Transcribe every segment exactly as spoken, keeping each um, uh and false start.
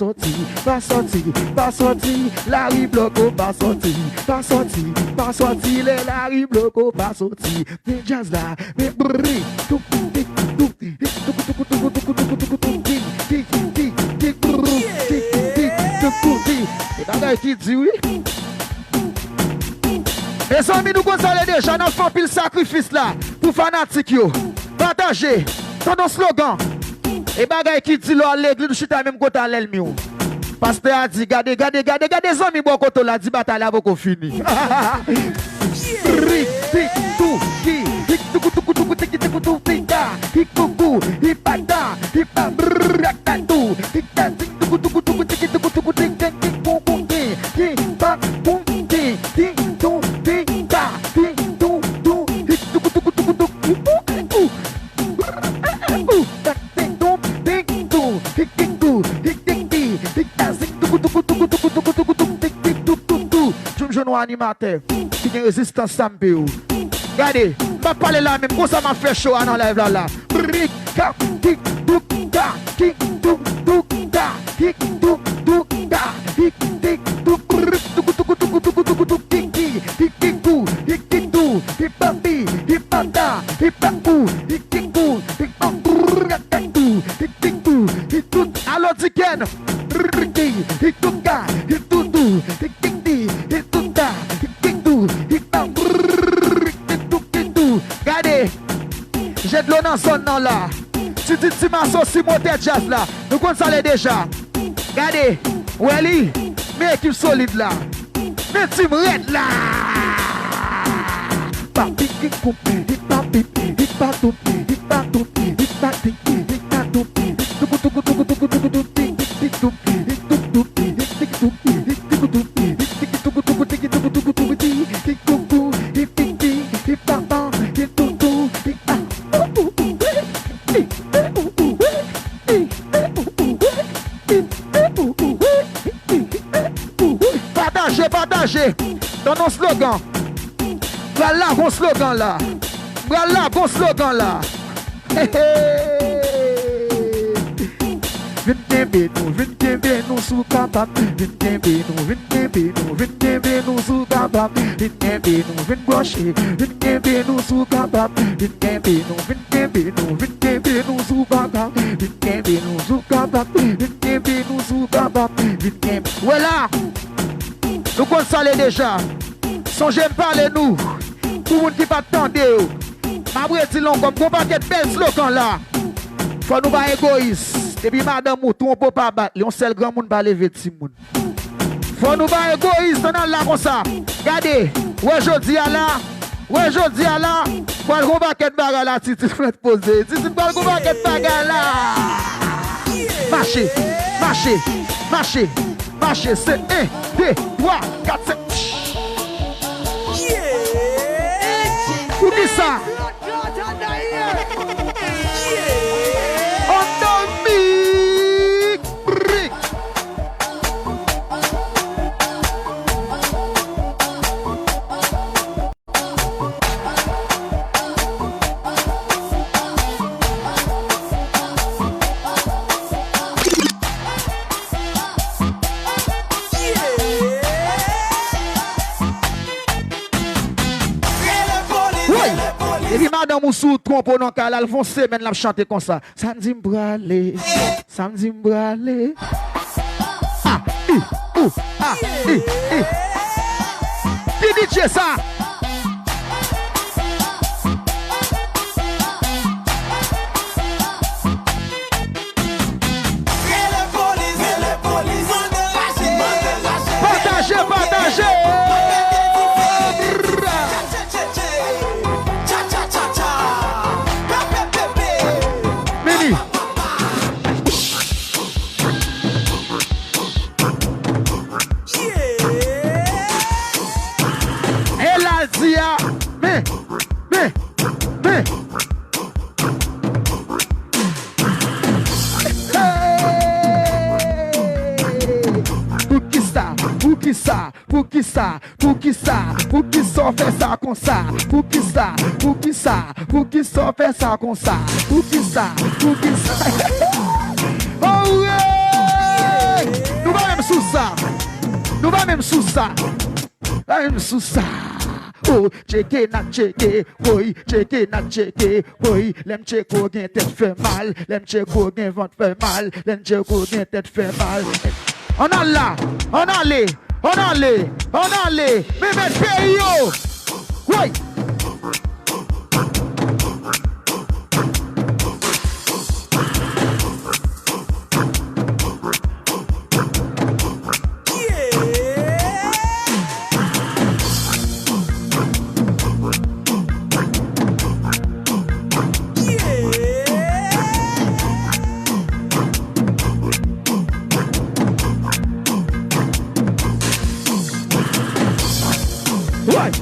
sòti, pa sòti, pa sòti, lari blòk ou pa sòti, pa sòti, pa sòti, lè lari blòk ou pa sòti. Men djaz la, men bri, toup, tik, toup, tik, toup, toup, toup, toup, toup, toup, toup, toup, tik, tik, tik, brou, tik, tik, toup, toup, tik. E bagay ki di wi. Mezanmi, nou konn sa l ye deja, n ap fè anpil sakrifis la pou fanatik yo. Pataje, tande yon slogan. E bagay ki di lè w al legliz, ou chita menm kote a lènmi w. Pastè a di, gade, gade, gade, gade zanmi bò kote w la, di batay la poko fini. Ri, ti, tou, ki, hik, toukou, toukou, toukou, tiki, toukou, tou, tika, hik, toukou, hipata, hipa, brrr, ratatou, hik, ta, tik, toukou, toukou, toukou, tiki, toukou, toukou, tik, tik, tik, kou, kou, ki, ki, pa, kou, ki, ki, tou, ki, ta, ki, tou, tou, hik, toukou, toukou, toukou, tou, ki, kou, kou. Jwenn yon animatè ki gen rezistans sa m pe yo. Gade, m pa pale la menm, konsa m ap fè show a nan live la la. Brik, ka, tik, tuk, ka, tik, tuk, tuk, ka, tik, tuk, tuk, ka, tik, tik, tuk, brik, tuku, tuku, tuku, tuku, tuku, tuk, tik, tik, tik, tik, tou, tik, tik, tou, hip, hop, hi, hip, hop, da, hip, hop, kou, tik, tik, kou, hip, hop, brrr, tek, tek, tou, tik, tik, tou, hip, tout, alo, Diken, brrr, ki, hip, tout, ka, hip, tout, tou, tik, tik, ti, hip, tout, ka, hip, tik, tou, hip, hop, brrr, tik, tou, tik, tou, gade. Jè dlo nan zòn nan la. Titi Ti Maso si motè djaz la. Nou konn sa l ye deja. Gade, wè li. Men ekip solid la. Men tim rèd la. Pa pik, pik, koup, hip, pa pip, hip, pa toup, hip, pa toup, hip, pa tik, hip, pa toup, hip, toukou, toukou, toukou, toukou, toukou, toup, hip, hip, hip, toup, hip, toup, toup, hip, tik, toup, hip, toukou, toup, hip, tik, toukou, toukou, tiki, toukou, toukou, ti, hip, toukou, hip, hip, hip, hip, pa, pa, hip, toutou, hip, pa. Pataje, pataje. Tande yon slogan. Pral lage yon slogan la. Pral lage yon slogan la. Hey, hey. Vin kenbe nou, vin kenbe nou si w kapab. Vin kenbe nou, vin kenbe nou, vin kenbe nou si w kapab. Vin kenbe nou, vin bwòche, vin kenbe nou si w kapab. Vin kenbe nou, vin kenbe nou, vin kenbe nou si w kapab. Vin kenbe nou si w kapab. Vin kenbe nou si w kapab. Vin kenbe. Wè la, nou konn sa l ye deja. Sonje m pale nou, pou moun ki pa t tande yo. M ap redi l ankò, m gon pakèt bèl slogan la. Fò nou pa egoyis. Depi madanm ou twonpe w pa bat li, yon sèl granmoun pa leve timoun. Fò nou pa egoyis, ann al la konsa. Gade, wè jodi a la, wè jodi a la, pral gon pakèt bagay la, Titi mèt poze. Titi pral gon pakèt bagay la. Mache, mache, mache, mache, se en, de, twa, kat, senk. Poukisa? Ann dòmi! Brik! Woy! Depi madanm ou sou twonpe w nan kay la, l fè yon semèn l ap chante konsa. Samdi m prale, samdi m prale. A, i, ou, a, i, i. Ki D J sa? Pataje, pataje. Mini. E la Poukisa, poukisa, poukisa, poukisa w fè sa konsa? Poukisa, poukisa, poukisa w fè sa konsa? Poukisa, poukisa? Oh, wi! Nou pa menm sou sa. Nou pa menm sou sa. Pa menm sou sa. Oh, tcheke n ap tcheke, woy, tcheke n ap tcheke, woy. Lè m tcheke w gen tèt fè mal, lè m tcheke w gen vant fè mal, lè m tcheke w gen tèt fè mal. Ann al la, ann ale, ann ale, ann ale, men mèt peyi yo. Woy!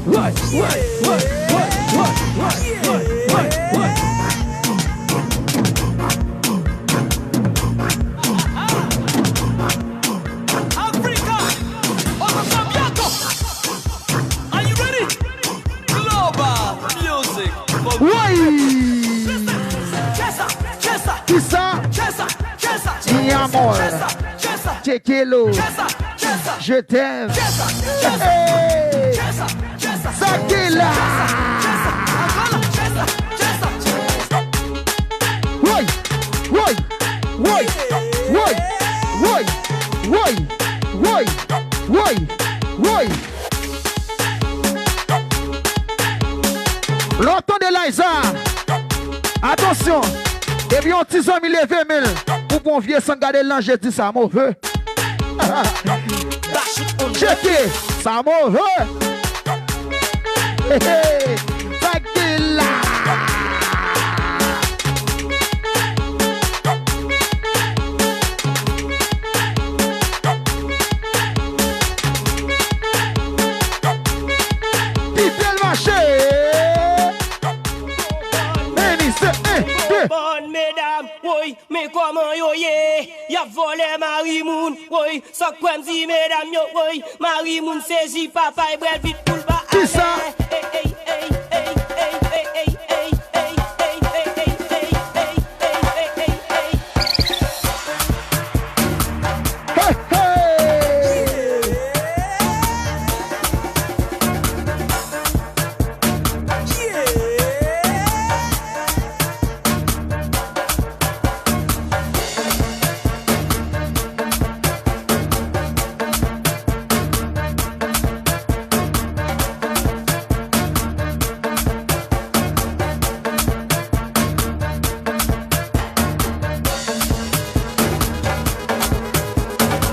Woy, woy, woy. Africa, otro cambiando. Are you ready? Global music. Woy! Chesa, chesa, chesa, chesa, chesa, mi amor, chesa, chesa, te quiero, chesa, chesa, je t'aime. Chesa, chesa, hey! Chesa, chesa, sa ki la. Chesa, chesa, agora, chesa, chesa. Woy, woy, woy, woy, woy, woy, woy, woy, woy, woy. Lè w tande Liza, atansyon, epi yon ti zanmi leve men l pou bon vye san gade l nan je, di sa move. Tcheke, sa move. Hey, hey, sa ki la. Kite l mache. Meni se en, de. Bon, medam, woy, men kòman yo ye? Y ap vòlè mari moun, woy. Sa k kwè m di medam yo, woy. Mari moun sezi, papa y brèl vit pou l pa ale. Kisa? Ey, ey, ey. Hey, hey!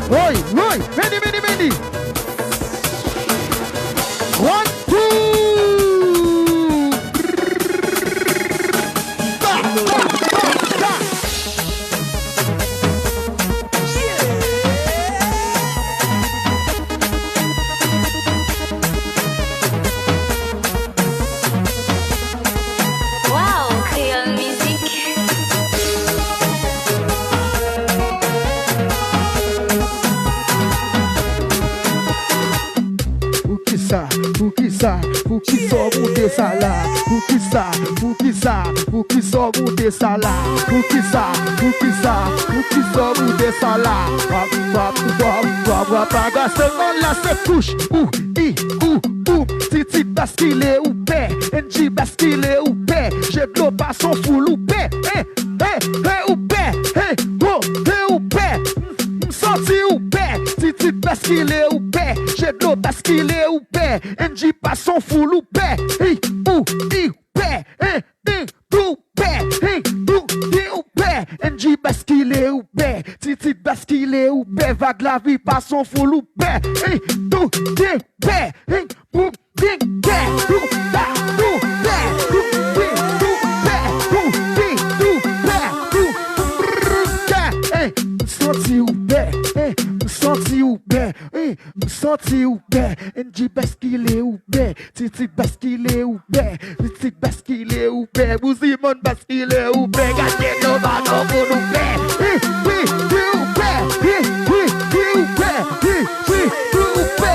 Woy, woy, meni, meni, meni. One, two. Ta, ta, ta, ta. Wow, Kreyòl Mizik. Poukisa, poukisa, poukisa w moute sa la? Poukisa, poukisa, poukisa w moute sa la? Poukisa, poukisa, poukisa w moute sa la? Wap, wap, wap, wap, wap, agase mwen la se kouch. Ou, i, ou, ou, Titi baskile ou pè, N G baskile ou pè, je dlo pa son foul ou pè, eh, eh, eh, ou pè, eh, oh, eh, ou pè, m, m santi ou pè, Titi baskile ou pè, je dlo baskile ou pè, N G pa son foul ou pè, i, ou, i, ou pè, eh, eh, tou pè, eh, tou, i, ou pè, N G baskile ou pè, Titi baskile ou pè, vag lavi pa son foul ou pè, eh, tou, i, pè, eh, pou, big pè, tou, ta, tou, pè, tou, i, tou, pè, tou, i, tou, pè, tou, pè, eh, m santi ou pè, eh, m santi ou pè, eh, m santi ou pè, N G baskile ou pè, Titi baskile ou pè, Titi baskile ou pè, Bouzimoun baskile ou pè, gade nou pa nou pou nou pè. Hi, hi, hi, ou pè, hi, hi, hi, ou pè, hi, hi, hi, ou pè.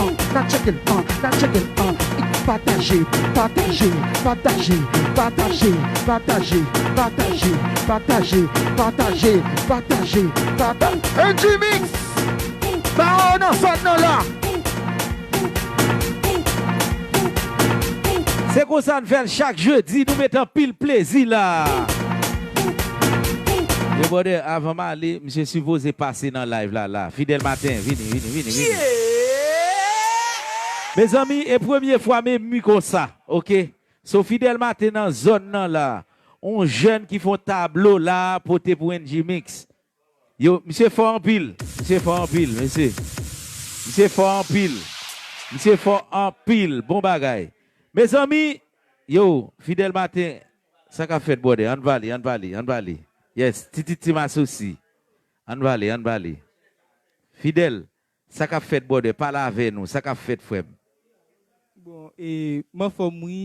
an, n a tcheke l an, n a tcheke l an. Pataje, pataje, pataje, pataje, pataje, pataje, pataje, pataje, pataje. N G Mix, ba yo nan zòn nan la. Se konsa n fè l chak jedi, nou met anpil plezi la. Yo, brother, avan m ale, misye sipoze pase nan live la, la. Fidel Martin, vini, vini, vini, vini. Mezanmi, e premye fwa m emi konsa, oke? So, Fidel Martin nan zòn nan la. On jèn ki fè on tablo la, pote pou N G Mix. Yo, misye fò anpil. Misye fò anpil, mesye. Misye fò anpil. Misye fò anpil. Bon bagay. Mezanmi, yo, Fidel Martin, sa k ap fèt, brother? Ann pale, ann pale, ann pale. Yes, Titi Tim Asosi. Ann pale, ann pale. Fidel, sa k ap fèt, brother? Pale avè nou, sa k ap fèt, frè m? Bon, e, m anfòm, wi.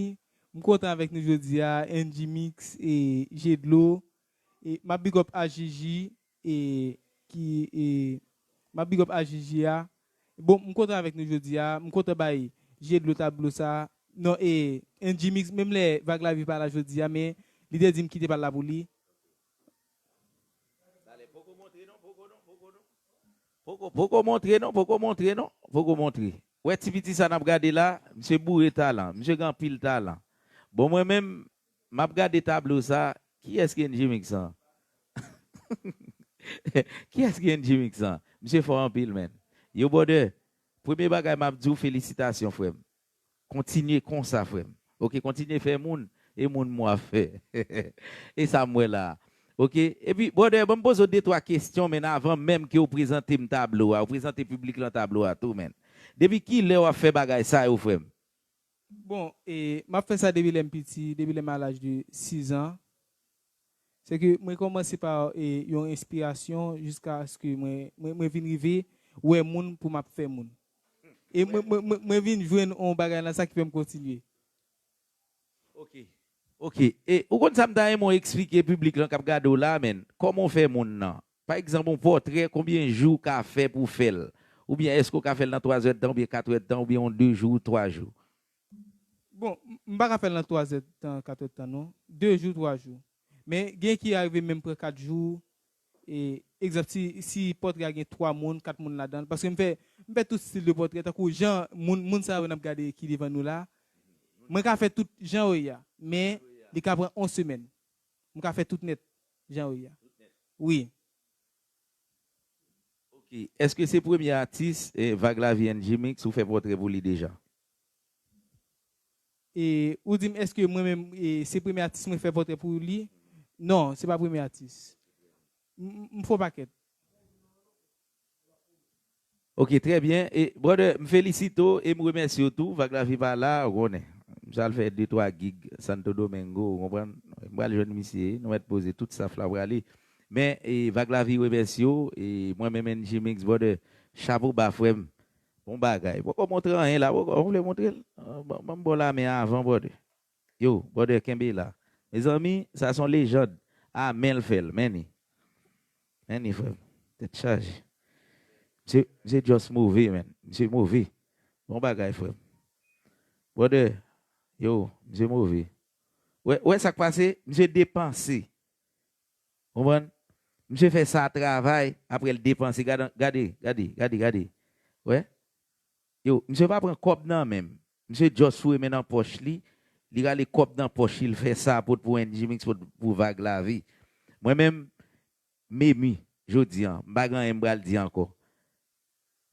M kontan avèk nou jodi a, N G Mix e Je Dlo. E, m ap big up H J J, e, ki, e, m ap big up H J J a. Bon, m kontan avèk nou jodi a. M kontan bay Je Dlo tablo sa. Non, e, N G Mix, menm lè Vag Lavi pa la jodi a, men li te di m kite pa l la pou li. Poko, poko montre non, poko non, poko non. Poko, poko montre non, poko montre non, poko montre. Wè ti piti sa n ap gade la, misye boure talan, misye gen anpil talan. Bon, mwen menm, m ap gade tablo sa, kiyès ki N G Mix an? Kiyès ki N G Mix an? Misye fò anpil, menn. Yo, brother, premye bagay m ap di w, felisitasyon, frè m. Kontinye konsa, frè m. Oke, kontinye fè moun. E moun mwen ap fè. E sa m wè la. Oke? Epi, brother, ban m poze w de twa kesyon, men avan menm ke w prezante m tablo a, w prezante piblik lan tablo a tou, men. Depi kilè w ap fè bagay sa yo, frè m? Bon, e, m ap fè sa depi lè m piti, depi lè m a laj de sis an. Se ke mwen kòmanse pa e, yon enspirasyon jiskaske mwen, mwen, mwen vin rive wè moun pou m ap fè moun. E mwen, mwen, mwen, mwen vin jwenn yon bagay nan sa ki fè m kontinye. Oke. Oke. E ou konn sa m ta renmen w eksplike piblik lan k ap gade w la, men, kòman w fè moun nan? Pa egzanp, yon pòtrè, konbyen jou w ka fè pou w fè l? Oubyen èske w ka fè l nan twa zè d tan, oubyen kat è d tan, oubyen yon de jou, twa jou? Bon, m pa ka fè l nan twa zè d tan, kat è d tan non. De jou, twa jou. Men gen ki arive menm pran kat jou. E, egzanp, si, si pòtrè a gen twa moun, kat moun ladan l, paske m fè, m fè tout stil de pòtrè, tankou jan moun, moun sa yo n ap gade ki devan nou la, mwen ka fè tout jan yo ye a, men li ka pran yon semèn. M ka fè tout nèt jan yo ye a. Wi. Oke. Èske se premye atis, eh, Vag Lavi N G Mix ou fè pòtrè pou li deja? E ou di m èske mwen menm e, se premye atis mwen fè pòtrè pou li? Non, se pa premye atis. M, m, m fè yon pakèt. Ok, trè byen. E, brother, m felisite w e m remèsye w tou. Vag Lavi pa la, ou konnen. M sal fè de twa gig Santo Domingo, ou konprann? M pral jwenn misye, nou mèt poze, tout staff la prale. Men, e, Vag Lavi remèsye w, e mwen menm N G Mix, brother, chapo ba, frè m. Bon bagay. Poko montre anyen la, poko. Ou vle montre l? Ah, ban, ban m ba w lamen avan, brother. Yo, brother, kenbe la. Mezanmi, sa se yon lejand. A men l fè l, men ni. Men ni, frè m. Tèt chaje. Misye, misye just move, man. Misye move. Bon bagay, frè m. Brother, yo, misye move. Wè, wè sa k pase? Misye depanse. Konprann? Misye fè sa travay, apre l depanse. Gade, gade, gade, gade, gade. Wè? Yo, misye pa pran kòb nan men m. Misye just foure men nan pòch li, li rale kòb nan pòch li, l fè sa, pot pou N G Mix, pot pou Vag Lavi. Mwen menm, m emi, jodi a, m pa gen anyen m pral di ankò.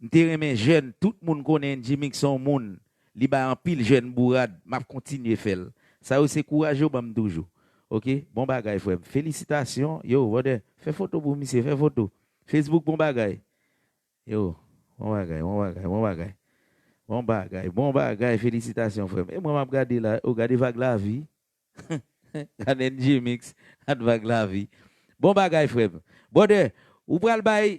M te renmen jèn, tout moun konnen N G Mix se yon moun, li bay anpil jèn bourad, m ap kontinye fè l. Sa yo se kouraj yo ban m toujou. Ok? Bon bagay, frè m. Felisitasyon. Yo, brother, fè foto pou misye, fè foto. Facebook, bon bagay. Yo, bon bagay, bon bagay, bon bagay. Bon bagay, bon bagay, felisitasyon, frè m. E mwen, m ap gade la, yo, gade Vag Lavi. Gade N G Mix, gade Vag Lavi. Bon bagay, frè m. Brother, ou pral bay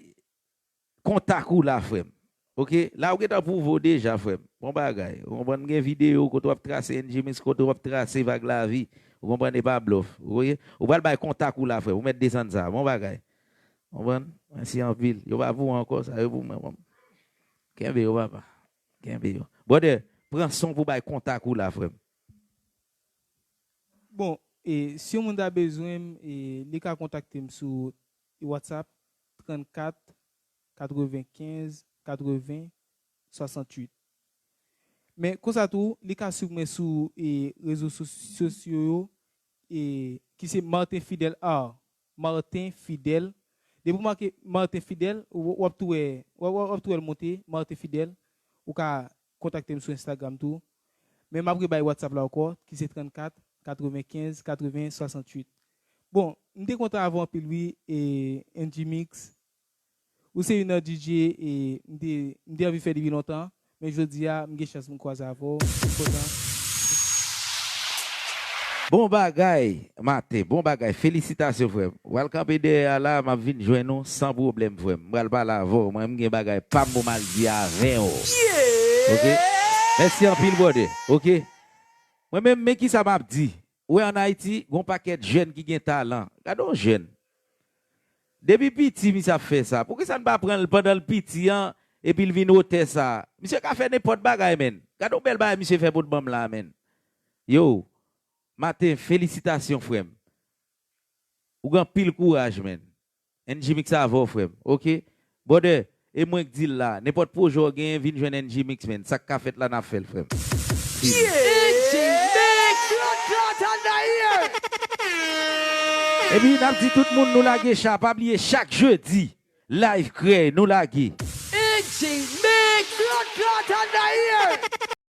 kontak ou la, frè m. Ok? La, ou gentan pwouve w deja, frè m. Bon bagay. Ou konprann, m gen videyo kote w ap trase N G Mix, kote w ap trase Vag Lavi. Ou konprann, e pa blòf. Ou konnen? Ou pral bay kontak ou la, frè m. Ou mèt desann sa. Bon bagay. Konprann? Mèsi anpil. Yo pa pou ou ankò, sa yo pou mwen, mwen. Kenbe yo, papa. Kenbe yo. Brother, pran son pou bay kontak ou la, frè m. Bon, e, si yon moun ta bezwen m, e, li ka kontakte m sou WhatsApp trannkat katrevenkenz katreven swasanntuit. Men konsa tou, li ka swiv mwen sou e, rezo sos- sosyo yo, e, ki se Martin Fidel Art. Martin Fidel. Depi w make Martin Fidel, w w ap tou wè, w w- w ap tou wè l monte, Martin Fidel. Ou ka kontakte m sou Instagram tou. Men m ap rebay WhatsApp la ankò, ki se trannkat katrevenkenz katreven swasanntuit. Bon, m te kontan avè w anpil wi, e, N G Mix. Ou se youn nan D J e m te, m te anvi fè depi lontan, men jodi a m gen chans m kwaze avè w, m kontan. Bon bagay, Martin, bon bagay. Felisitasyon, frè m. W al kanpe dèyè a la, m ap vin jwenn ou san pwoblèm, frè m. M pral pale avè w. Mwen, m gen bagay pa m pou m al di avè w. Ok? Mèsi anpil, brother. Ok? Mwen menm, men kisa m ap di. Ou wè, ann Ayiti, gen yon pakèt jèn ki gen talan. Gade yon jèn. Depi piti, misye ap fè sa. Poukisa n pa pran l pandan l piti an, epi l vin otè sa? Misye ka fè nenpòt bagay, menn. Gade yon bèl bagay misye fè pou l ban m la, menn. Yo, Martin, felisitasyon, frè m. Ou gen anpil kouraj, menn. N G Mix avè w, frè m. Ok? Brother, e mwen k di l la. Nenpòt pwojè w genyen, vin jwenn N G Mix, menn. Sa k ka fèt la, n ap fè l, frè m. Peace. N G Mix! Bloodclaat Anaïr! Epi, n ap di tout moun, nou lage cha. Pa bliye, chak jedi, live krèy, nou lage. N G Mix! Bloodclaat Anaïr!